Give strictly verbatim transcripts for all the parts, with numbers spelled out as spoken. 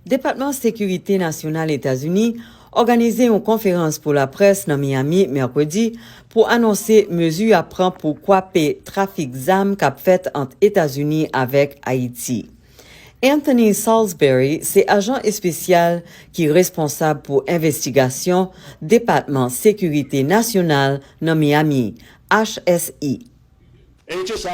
Depatman Sekirite Nasyonal Etazini òganize yon konferans pou laprès nan Miami mèkredi pou anonse mezi y ap pran pou kwape trafik zam k ap fèt ant Etazini avèk Ayiti. Anthony Salisbury se ajan espesyal ki responsab pou envestigasyon Depatman Sekirite Nasyonal nan Miami, H S I. H S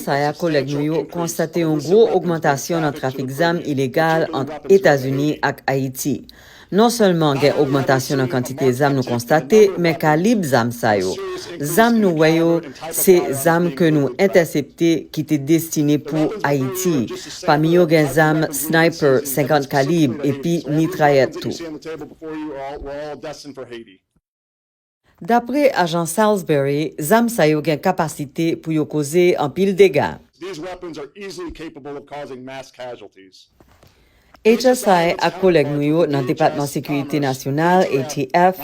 I ak kòlèg nou yo konstate yon gwo ogmantasyon nan trafik zam ilegal ant Etazini ak Ayiti. Non sèlman gen ogmantasyon nan kantite zam nou konstate, men kalib zam sa yo. Zam nou wè yo, se zam ke nou entèsepte ki te destine pou Ayiti. Pami yo gen zam sniper senkant kalib epi mitrayèt tou. Dapre ajan Salisbury, zam sa yo gen kapasite pou yo koze anpil dega. H S I ak kòlèg nou yo nan Depatman Sekirite Nasyonal, A T F,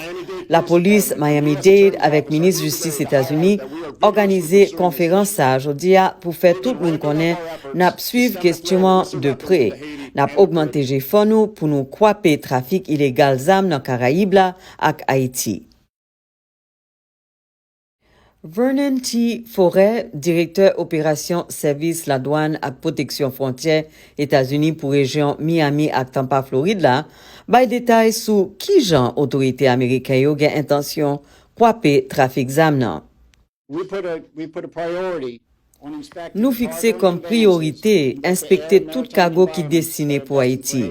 Lapolis Miami-Dade avèk Minis Jistis Etazini òganize konferans sa a jodi a pou fè tout moun konnen n ap swiv kesyon an de pre. N ap ogmante jefò nou pou nou kwape trafik ilegal zam nan Karayib la ak Ayiti. Vernon T. Forêt, direktè operasyon Sèvis Ladwàn ak Pwoteksyon Fwontyè Etazini pou rejyon Miami ak Tampa, Florid la, bay detay sou kijan otorite ameriken yo gen entansyon kwape trafik zam nan. Nou fikse kòm priyorite enspekte tout kago ki destine pou Ayiti.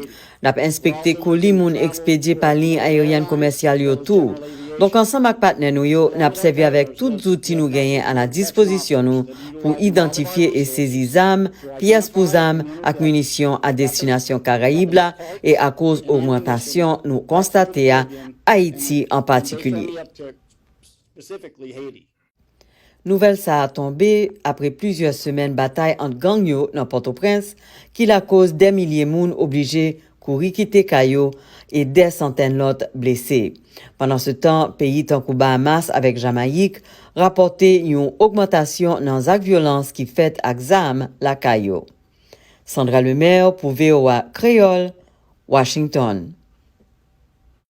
N ap enspekte koli moun ekspedye pa liy ayeryèn komèsyal yo tou. Donk, ansanm ak patnè nou yo, n ap sèvi avèk tout zouti nou genyen a la dispozisyon nou pou idantifye e sezi zam, pyès pou zam ak minisyon a destinasyon Karayib la e akoz ogmantasyon nou konstate a Ayiti an patikilye. Nouvèl sa a tonbe apre plizyè semèn batay ant gang yo nan Pòtoprens ki lakoz dè milye moun oblije kouri kite kay yo e dè santèn lòt blese. Pandansetan, peyi tankou Bahamas avèk Jamayik rapòte yon ogmantasyon nan zak vyolans ki fèt ak zam lakay yo. Sandra Lemaire pou V O A Kreyòl, Washington.